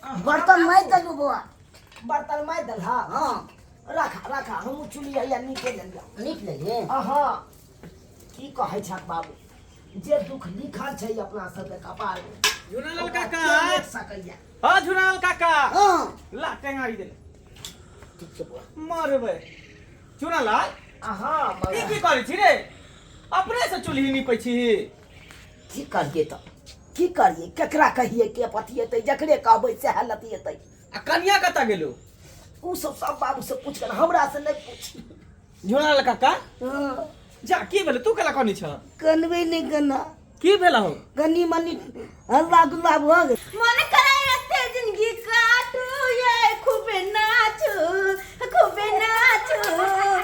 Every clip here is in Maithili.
बर्तन मारि देलू बौआ। बर्तन मारि देलहा? हाँ। रखा रखा, हमहूँ चुल्ही हैया नीके लेलियै। नीक लेलियै। अहाँ की कहै छक बाबू, जे दुख लिखल छै अपना सबके कपार में झुनालाल ओकरा काका के मेट सकैया? हाँ झुनालाल काका। हाँ। ला टेंगारी देले। ठीक छै बौआ। मरबै चुनालाल। अहाँ ई की करै छी रे? अपने से चूल्ही नीपै छी? की करियै तऽ की करियै, केकरा कहियै, के पतियेतै? जकरे कहबै सएह लतियेतै। आ कनिया कतऽ गेलो? ओ सब सब बाबू से पूछ कर, हमरा से नहि पूछ। झुनालाल काका। हाँ। जा, की भेलै? तू केला कनी छ? कनबै नहि कना। की भेल हो? कनी मनी हल्ला गुल्ला भऽ गेल। मन करे एते जिंदगी काटू ये, खूबे नाचू खूबे नाचू।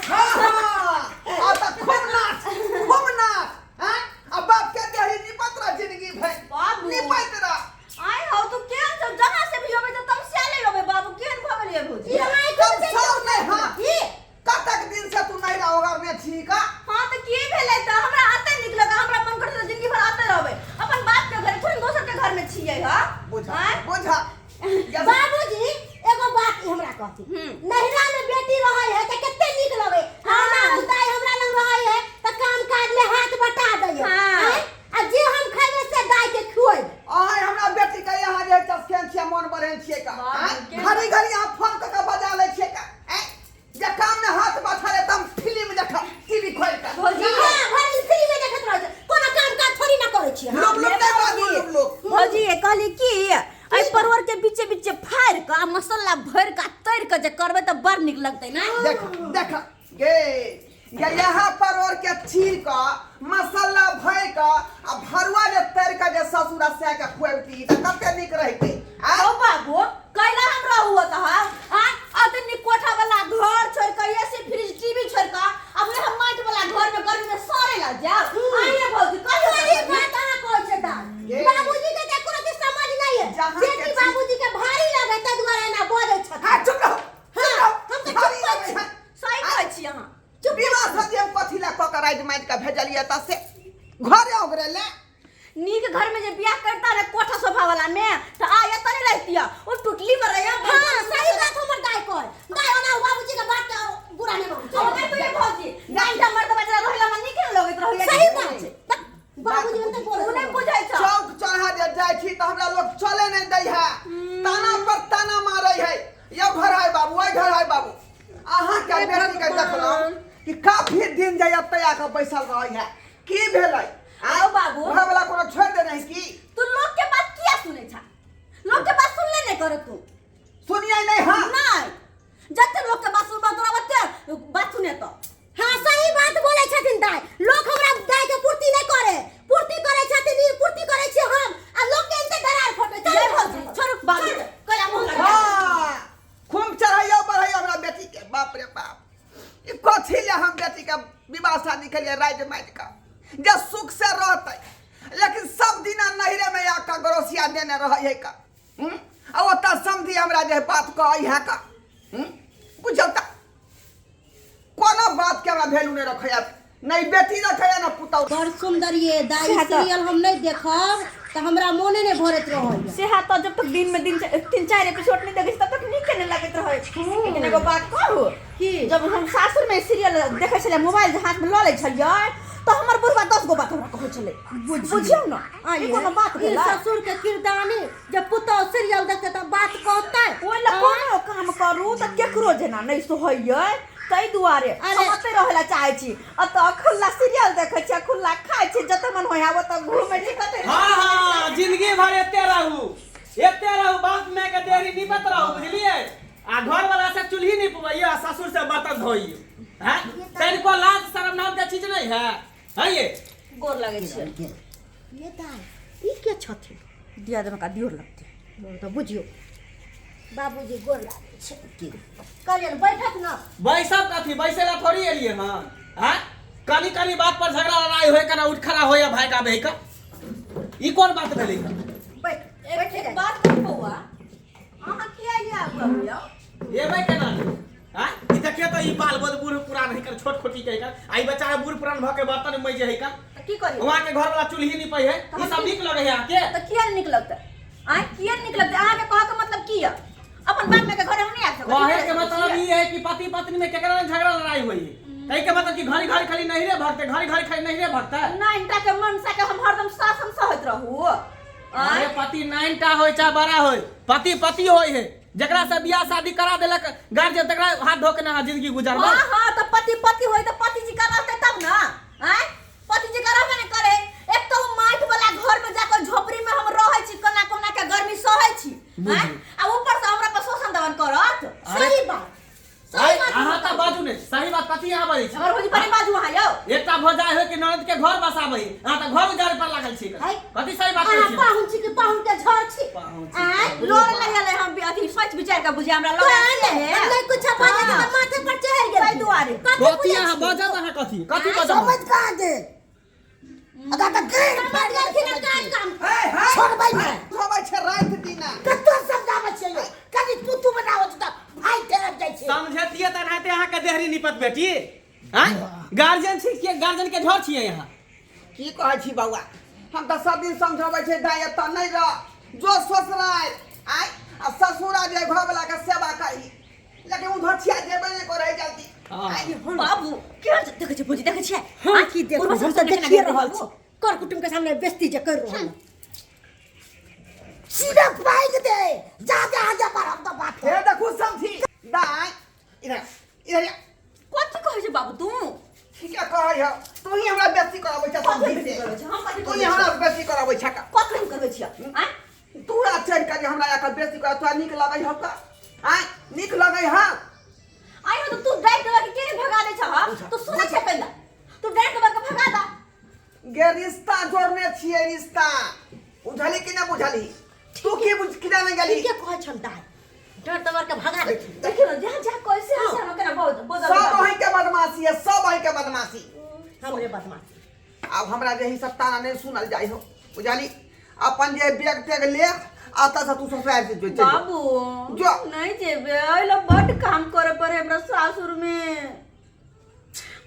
हाँ हाँ, आ तऽ खूब नाच खूब नाच। हैं आ बाप के देहरी निपत रह जिंदगी भर। बाबू। निपत रह। आय हो तू केहन सब जहाँ से भी अबै त तमस्या अबै बाबू, केहन भऽ गेलियै भौजी? ई हमारे तब सब नहीं। हाँ। की कतक दिन से तू नहीं रहोगा में ठीक है? हाँ तऽ की भेलै? तऽ हमरा आते नीक लगा, हमरा मन करतै तऽ जिंदगी भर आते रहबै। अपन बाप के घर थोड़ी दोसर के घर में छियै। हाँ। बुझा। आँय? बुझा। बाबूजी, एगो बात ई हमरा कहती। नैहरा में बेटी रहै है तऽ कते नीक लगै। हमरा दाई हमरा लग रहै है तऽ काम काज में हाथ बटा दै है। हाँ। आँय? आ जे हम खैबै से दाई के खुएबै। अहाँ हमरा बेटी के यहाँ जे चसकेन छियै, मन बढ़ेन छियै का? बाबू, आँय? घड़ी घड़ी अहाँ फोन कऽ के बजा लै छियै का? आँय? जे काम में हाथ बथा ले तम फिल्म देखब टीवी खोल के। भौजी। हाँ, भरि दिन फिल्मे देखैत रहै छै, कोनो काम काज थोड़ी ना करै छियै। लुप लुप नहि बाजू, लुप लुप। भौजी, ये कहली कि एहि परोड़ के बीचे बीचे फाड़ि कऽ आ मसाला भरि कऽ आ तरि कऽ जे करबै तऽ बड़ नीक लगतै ने? देख देख गे गे, यहाँ परोड़ के छील कऽ मसाला भरि कऽ आ भरुआ जे तरि कऽ जे ससुरा सए के खुअबती तऽ कते नीक रहितै। आ हौ बाबू, कैला हम रहू ओतऽ? आ अते नीक कोठा वाला घर छोड़ कऽ, एसी फ्रिज टीवी छोड़ कऽ अब हम माटि वाला घर में गर्मी में सड़े ला जाब? आइए भौजी, कहियो सही तऽ बात अहाँ कहै छै दाल। ये। बाबूजी के तऽ एको रत्ती समझ नहीं है। जहाँ के बेटी छी- बाबूजी के भारी लगे ताहि दुआरे एना बजै छथिन। हाँ, चुप रहो। हाँ, चुप रहो। हम तऽ भारी चुप लगै छी। है। सही कहै छी अहाँ। चुप। विवाह शादी हम कथी ला कऽ के राति मारि कऽ भेजलियै तऽ से घरे ओगरे ले। नीक घर में जे बियाह करता रहे कोठा सोफा वाला में तऽ आ एतऽ नहीं रहती ओ टुटली में रहिया। हाँ, सही बात हमर दाई कहै। दाई, ओना बाबूजी के बात के बुरा नहीं मानू। चलो तो ये भौजी गांठा मर्द बजरा रहिला में नीक नहीं लगैत रहैया। सही बात छै। तऽ बाबूजी हम तऽ बोलै तू नहीं बुझै छ। चौक चढ़ा जे जाइ छी तऽ हमरा लोग चले नहीं दै है, ताना पर ताना मारै है, यो घर है बाबू, ओहि घर है बाबू। अहाँ के बेटी के देखलहुँ कि काफी दिन जाय एतऽ आके बैसल रहै है, की भेलै? आओ बाबू। घर वाला कोनो छोड़ि देने है की? तू लोग के बात किया सुनै छा? लोग के बात सुनले नहीं कर तू। सुनिए नहीं? हाँ। नहीं, जते लोग के बात सुनबा तोरा ओते बात सुने तो। हाँ, सही बात बोलै छथिन दाई। लोग हमरा दाई के पूर्ति नहीं करे, पूर्ति करे छथिन ई, पूर्ति करे छी हम आ लोग के इनते दरार फटे। चल भौजी, छोड़ बाबू, कैला मुंह लगा। हाँ, खूब चढ़ैयो बढ़ैयो हमरा बेटी के। बाप रे बाप, ई कथी ले हम बेटी के विवाह शादी के लिए राज मारि कऽ जे सुख से रहतै, लेकिन सब दिना नैहरे में आके गरोसिया देने रहै है का? हम्म? आ ओतऽ समझी हमरा जे बात कहै है का? हम्म? बुझल तऽ कोनो बात के हमरा वैल्यू नहीं रखै, नहीं बेटी रखै ना पुतहु। बड़ सुंदर ये दाई। सीरियल हम नहीं देखब तऽ हमरा मोने नहीं भरैत रहैया। से हा तऽ जब तक दिन में दिन तीन चार एपिसोड नहीं देखै छी तब तक नीक नहीं लगैत रहै। लेकिन एगो बात कहू? की? जब हम सासुर में सीरियल देखै छलियै, मोबाइल जे हाथ में लऽ लै छलियै तऽ हमर बुढ़वा 10 गो बात हमरा कहै छलै। बुझियौ ने, ई कोनो बात ई भेलै? ससुर के किरदानी जे पुतहु सीरियल देखते तऽ बात कहतै। ओहि लए कोनो काम करू तऽ केकरो जेना नहि सोहैयै, ताहि दुआरे अरे। हम ओतहि रहै लए चाहै छी। एतऽ खुला सीरियल देखै छी, खुला खाइ छी, जतऽ मन होइए ओतऽ घूमै छी, कतऽ। हाँ हाँ, जिंदगी भर एते रहू, एते रहू, बाप माय के देरी निपत रहू, बुझलिए? आ घर वाला से चूल्ही निपबैयो आ ससुर से बर्तन धोइयो हैं? तनिको लाज शर्म नाम के चीज नहीं है, है ये? गोर लगै छै। ये दाई, ई के छथिन? दिया देना का दियोर लगतै। तऽ बुझियौ बाबूजी, गोर लागै छै। कहलियनि बैठक न। बैसब कथी? बैसे ला थोड़ी एलिए हन? हैं, कनी कनी बात पर झगड़ा लड़ाई होए कना उठ खड़ा होए भाई का बही का, ई कोन बात भेलै का? बैठ। एक एक बात कहू बौआ, अहाँ किया एलियै आगू आगू यौ? एबै केना ने? हैं, ई देखियो तऽ ई बाल बोध बूढ़ पुरान है कर, छोट खोटी के कर, आ ई बेचारा बूढ़ पुरान भऽ के बर्तन मैजे है का? तऽ की करियै? वहाँ के घर वाला चूल्ही निपै है। ई सब नीक लगै है अहाँके? तऽ किया नहि नीक लगतै? आँय, किया नहि नीक लगतै? अहाँके कहऽके मतलब की है कि पति पत्नी में केकरा ने झगड़ा लड़ाई होई है तई के मतलब कि घड़ी घड़ी खाली नहीं रे भगते घड़ी घड़ी खाली नहीं रे भगते। नाइनटा के मनसा के हम हरदम शासन सहैत रहू। अरे पति नाइनटा होय चाहे बड़ा होय, पति पति होय है। जकरा से बियाह शादी करा देलक गार्जियन तकरा हाथ धो के ना जिंदगी गुजारबै। हाँ हाँ तो पति पति होय तो पति जी का रहते तब ना। आय पति जी का रहबे ने करे। एक तो माटि वाला घर में जाकर झोपड़ी में हम रहै छी, कोना कोना के गर्मी सहै छी। आय आ ऊपर से हमरा पर शोषण दमन करत। सही बात, सही बात। अहाँ तऽ बाजू ने सही बात, कथी अहाँ बाजै छी? हमर भौजी बड़ी बाजू अहाँ यौ। एकटा भौजाइ होय कि ननद के घर बसाबै, अहाँ तऽ घर उजाड़े पर लागल छी। है? कथी सही बात कहै अहाँ छी? पाहुन छी कि पाहुन के झड़ छी? पाहुन छी। आँय? लोर लगल है हम अथी सोच विचार के बुझे हमरा तो लोर आने, है। हम नहीं कुछ बाजै छै तऽ माथे पर चढ़ि गेल। ताहि दुआरे। कथी कथी बुझै अहाँ छी? बाजब, अहाँ कथी कथी बाजब? समझ कहाँ गेल? अगर तऽ गैर समझ गेलखिन हँ काज काम। हे हे छोड़बै नहि। छोड़बै छै राति दिना। कतौ समझाबै छियै यौ, कनि तू तू बनाबै छै तऽ भाइ ठहर जाइ छै। समझतियै तऽ एनाहिते अहाँके देहरी निपत बेटी। आँय गार्जियन छी के गार्जियन के झड़ छियै अहाँ? की कहै छी बौआ, हम तऽ सब दिन समझाबै छै दाइ एतऽ नहि रह, जो ससुराल आय आ ससुरा जे घरवला के सेवा करी, लेकिन ओ धोछिया जेबे नहि करै जल्दी। हाँ। आइ बाबू केहन देखै छै भौजी, देखै छियै? हम की देखू, उर्वशी हम तऽ सामने केना देखिए गेल रहल बाबू? छी, कर कुटुम्ब के सामने बेइज्जती जे कर रहल। सीधा पाइक दे जा जा जा पर हम तऽ बात। हे देखू समझी दाइ, इधर इधर आ। कथी कहै छै बाबू तू? ठीके कहै हौ, तू ही हमरा बेसी कराबै छ कथी समझी बेसी से। करबै छै? हम कथी तू ही करबै हमरा छियै? बेसी कराबै छ का? कथी हम करबै छियै? आँय? तू चढ़ि कऽ जे हमरा आके बेसी करा, तोरा नीक लगै हौ का? आँय नीक लगै हौ? आइ हो तो तू डांट देबा के केने भगा दै छह? तू सुनै छै कैला? तू डांट देबा के भगा दा। गे रिश्ता जोड़ने छियै रिश्ता, बुझली कि नहि बुझली? तू की बुझ कि नहि गेली? ठीके कहै छन दाइ, डर दबर के भगा दै छी। देखियौ ने जहाँ जहाँ कैसे हंसे हम केना बहुत बोझल सब अहीं के बदमाशी है, सब अहीं के बदमाशी। हमरे बदमाशी। आब हमरा जे ही सब ताना नहि सुनल जाइ हो, बुझली? अपन जे बैग तैग ले आता से तू ससुराल से जो चल। बाबू जो। नहीं जेबे, ओइला बड काम करे पड़े हमरा सासुर में,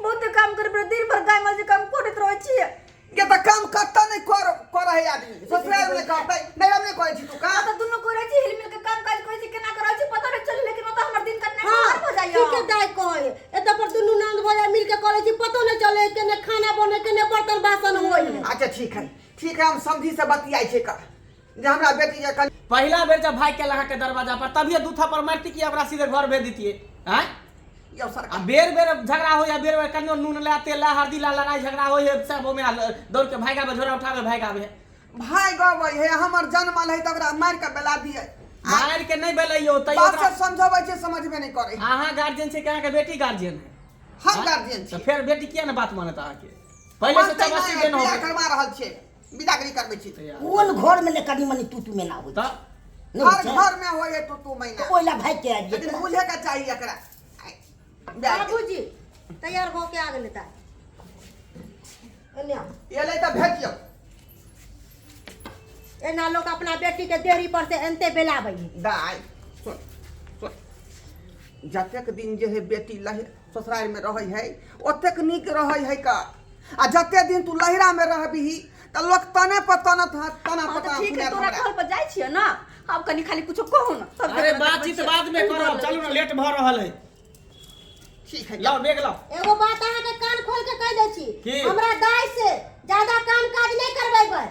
बहुत काम करे पड़े, दिन भर गाय माल जे काम करैत रहै छियै। के तऽ काम कतऽ नहि कर कर है आदमी, ससुराल में करतै नैहरा में करै छी तू आ काम? तऽ दुनू करै छी, हिल मिल के काम काज करै छी, केना करै छी पता नहि चले, लेकिन ओतऽ हमर दिन कटनाइ हाँ बाहर भऽ जाइया। ठीके दाइ कहै, एतऽ पर दुनू ननद भौजाइ मिल के करै छी, पतो नहि चले केने खाना बने केने बर्तन बासन होइ है। अच्छा ठीक है ठीक है, हम समझी से बतियाइ छै का जे हमरा बेटी के कनि। पहिला बेर जब भाई के लगा के दरवाजा पर तभिए दू थप्पड़ मारती कि हमरा सीधे घर भेज देतिए। आँय यौ सरकार आ बेर बेर झगड़ा हो या बेर बेर कनियो नून ला तेल ला हल्दी ला लड़ाई झगड़ा हो है सब ओमे दौड़ के भाग आबे, झोरा उठाबे भाग आबे। भाई गबै है हमर जन्मल है तऽ ओकरा मारि के बेला दियै। मार के नहीं बेलैयो तैयो बाप से समझबै छै समझबे नहि करै। अहाँ गार्जियन छै कि अहाँके बेटी गार्जियन है? हम गार्जियन तऽ छी। फेर बेटी किया ने बात मानत अहाँके? पहिले से मानतै चबसी नहि, देन हो बियाह करवा रहल छियै, बिदागरी करबै छी। कोन घर में ले कनि मनि तू तू मेना होइ तऽ नहि होइ हर छै? घर में होइ है तू तू महीना। तऽ ओहि ला भागि के आबि लेकिन जेतै। बुझे के चाही एकरा। आइ, बियाह के। बाबूजी तैयार भऽ के आ गेलै ताइ। एने आउ। एलै तऽ भेजियौ। एना लोक अपना बेटी के देहरी पर से एनते बेलाबै है। दाइ सुन सुन, जतेक दिन जे है बेटी लहे ससुराल में रहै है ओतेक नीक रहै है का, आ जते दिन तू लहिरा में रहबिही तऽ लोक तने पर तनत हाथ तना हाँ पर तऽ तना ठीक है, सुनायत तोरा हमरा। घर पर जाइ छियै ना, आब कनि खाली कुछो कहू ना तब अरे देखबै बातचीत छियै। बाद में कनि डर करब, लगै चलू ना छै। लेट भऽ रहल है। ठीक है लाओ बैग लाओ। एगो बात अहाँ के कान खोल के कह दै छी, की? हमरा दाइ से ज्यादा काम काज नहि करबेबै।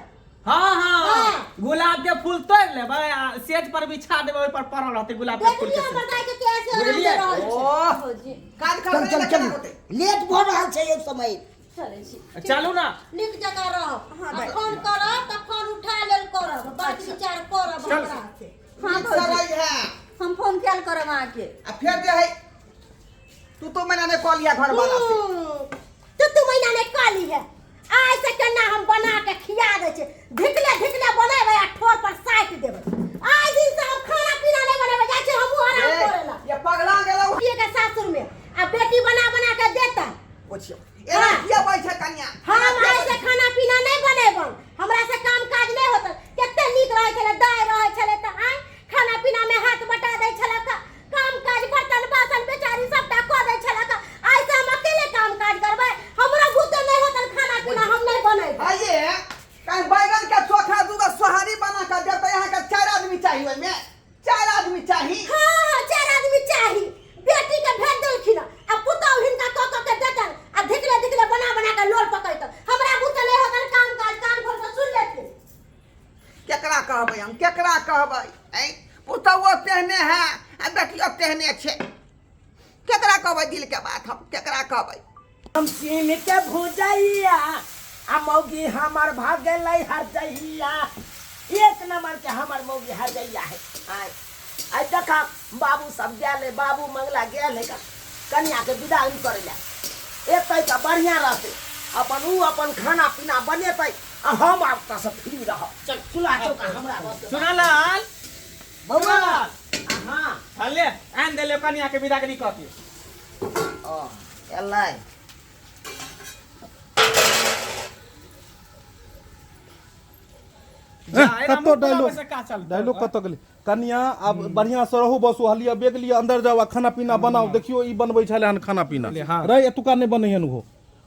हाँ हाँ हाँ। गुलाब के फूल तोड़ लेबै आ सेज पर बिछा देबै, ओहि पर पड़ल रहतै गुलाब के फूल देखलियै के हमर सेज। दाइ के कैसे आराम बुझलियै? दे रहल छै। ओह भौजी काज चल करबै चल तऽ चल केना होतै? लेट भऽ रहल छै एहि समय। चलै छी। चलू ना। नीक जकाँ रहब। हाँ, आ दाइ। फोन करब तऽ फोन उठा लेल करब, बात विचार करब चल। हमरा से। हाँ नीक से भौजी। रही है। हम फोन कैल करब अहाँके। आ फेर जे है तू तो महीना नहि कऽ लिया घर वाला से। तू तू महीना नहि कऽ ली है। आइ से केना हम बना के खिया दै छै, धिकले धिकले बनेबै आ ठोर पर साटि देबै। आइ दिन से हम खाना पीना नहि बनेबै, जाइ छी हमहूँ आराम ए, करै ला। ये पगला गेलौ। पिए के सासुर में आ बेटी बना बना के देता। पुछियौ एना किया बजै छै कनिया? हम आइ से खाना पीना नहि बनेबै, हमरा से काम काज नहि होतै। कते नीक रहै छलै, दाइ रहै छलै तऽ आइ खाना पीना में हाथ बटा दै छलै, काम काज बर्तन बासन बेचारी सबटा कऽ दै छलै। आइ से हम अकेले काम काज करबै, हमरा बुते नहि होतै, खाना पीना हम नहि बनेबै। आइए कहीं बैगन के चोखा दूगो सोहारी बना के देतै, अहाँ के 4 आदमी चाही, ओहिमे 4 आदमी चाही। हाँ 4 आदमी चाही। बेटी के कहबै? ऐं, पुतहुओ तेहने है आ बेटियो तेहने छै। केकरा कहबै दिल के बात? हम केकरा कहबै? हम सीन के भुजैया आ मौगी हमर भऽ गेलै हरजैया। एक नंबर के हमर मौगी हरजैया है। आय आइ देखा, बाबू सब गेल है, बाबू मंगला गेल है कनिया के विदा करे ला। एतै तऽ बढ़िया रहतै, अपन ऊ अपन खाना पीना बनेतै आ हम आब तऽ से फ्री रहब। चल, चूल्हा चौका हमरा रहतै। चुनालाल। बौआ। चुनालाल। हाँ। हले आन देले कनिया के विदा करी कहती। ओ एलै। कतौ डायलॉग डायलॉग कतऽ गेलै? कनिया, आब बढ़िया से रहू। बस हलिया बेग लिअ, अंदर जाओ आ खाना पीना बनाओ। देखियो, ई बनबै छलै हन खाना पीना। हाँ। रे, एतुका नहि बनै हन, ओहो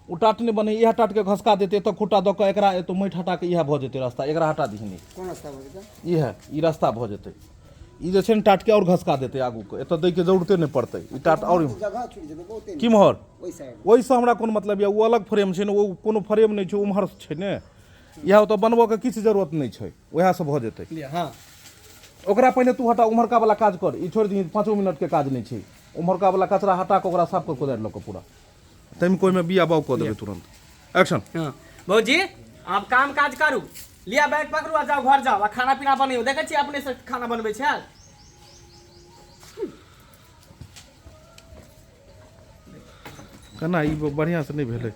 ओ टाट नहि बनै। इएह टाटके घसका देतै, एतऽ खुट्टा दऽ कऽ एकरा एतऽ माटि हटा कऽ इएह भऽ जेतै रास्ता। एकरा हटा दीहन। कोन रास्ता भऽ जेतै? इएह ई रास्ता भऽ जेतै। ई जे छै ने, टाटके आओर घसका देतै आगूके, एतऽ दैके जरूरते नहि पड़तै ई टाट आओर। जगह छूटि जेतै बहुते। किम्हर? ओहि साइड। ओहिसँ हमरा कोन मतलब यऽ? ओ अलग फ्रेम छै ने, ओ कोनो फ्रेम नहि छै, उम्हर छै ने। इएह ओतऽ बनबऽके किछु जरूरत नहि छै, उएहसँ भऽ जेतै। हाँ। ओकरा पहिने तू हटा, उम्हरका वाला काज कर। ई छोड़ि दही, 5 मिनटके काज नहि छै। उम्हरका वाला कचरा हटा कऽ ओकरा साफ कऽ कोदारि लऽ कऽ पूरा ताहिमे कोइमे बिया बाउ कऽ देबै तुरन्त। एक्शन। हाँ भौजी, आब काम काज करू। लिया बैग पकड़ू आ जाओ, घर जाओ आ खाना पीना बनैयो। देखै छियै, अपने से खाना बनबै छै। केना ई बढ़िआँसँ नहि भेलै।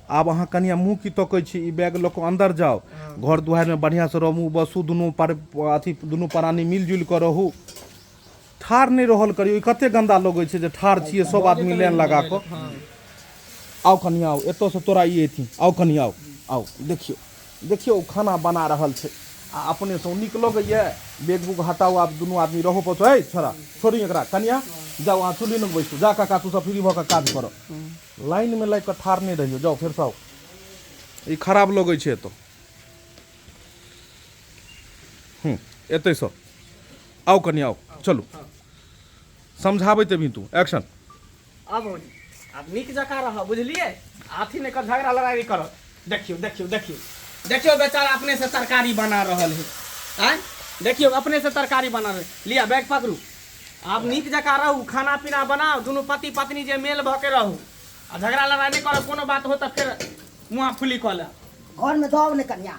आब अहाँ कनिया मुँह की तकै छी? ई बैग लऽ कऽ अन्दर जाउ, घर दुआरिमे बढ़िआँसँ रहू बसू, दुनू पर अथी दुनू प्राणी मिल जुलि कऽ रहू। ठाढ़ नहि रहल करियौ। ई कते गन्दा लगै छै जे ठाढ़ छियै सब आदमी लाइन लगा कऽ। आउ कनिया, आउ। एतऽसँ तोरा ई अथी। आउ कनिया, आउ आउ। देखियौ देखियौ, ओ खाना बना रहल छै आ अपनेसँ। ओ नीक लगैए? बैग बुग हटाउ, आब दुनू आदमी रहू पछू। हे छोड़ा, छोड़ी एकरा। कनिया जाउ, अहाँ चुल्ही लग बैसू। जा काका, तू सब फ्री भऽ कऽ काज कर। लाइनमे लागि कऽ ठाढ़ नहि रहियौ, जाउ फेरसँ आउ। ई खराब लगै छै एतऽ। एतैसँ आउ कनि, आउ, चलू। समझाबैत अभी तू। एक्शन। आब भौजी, आब नीक जकाँ रहब, बुझलियै? अथी नहि कर, झगड़ा लड़ाइ नहि करब। देखियौ देखियौ देखियौ देखियौ, बेचारा अपने से तरकारी बना रहल है। आँय, देखियौ, अपने से तरकारी बना रहल। लिअ बैग पकड़ू, आब नीक जकाँ रहू, खाना पीना बनाउ, दुनू पति पत्नी जे मेल भऽ के रहू आ झगड़ा लड़ाइ नहि करब। कोनो बात हो तऽ फेर मुँह फुली कऽ लेब। घरमे दब ने कनिया।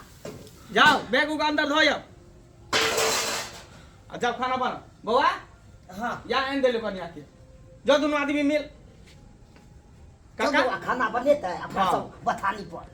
जाउ, बैग उग अंदर धोइयौ आ जाउ, खाना बनाउ। बौआ। हाँ। या आनि देलू कनिया के, जो दुनू आदमी मिल चल। काका। बौआ, खाना बनेतै अपना हाँ। सब बथानी पर।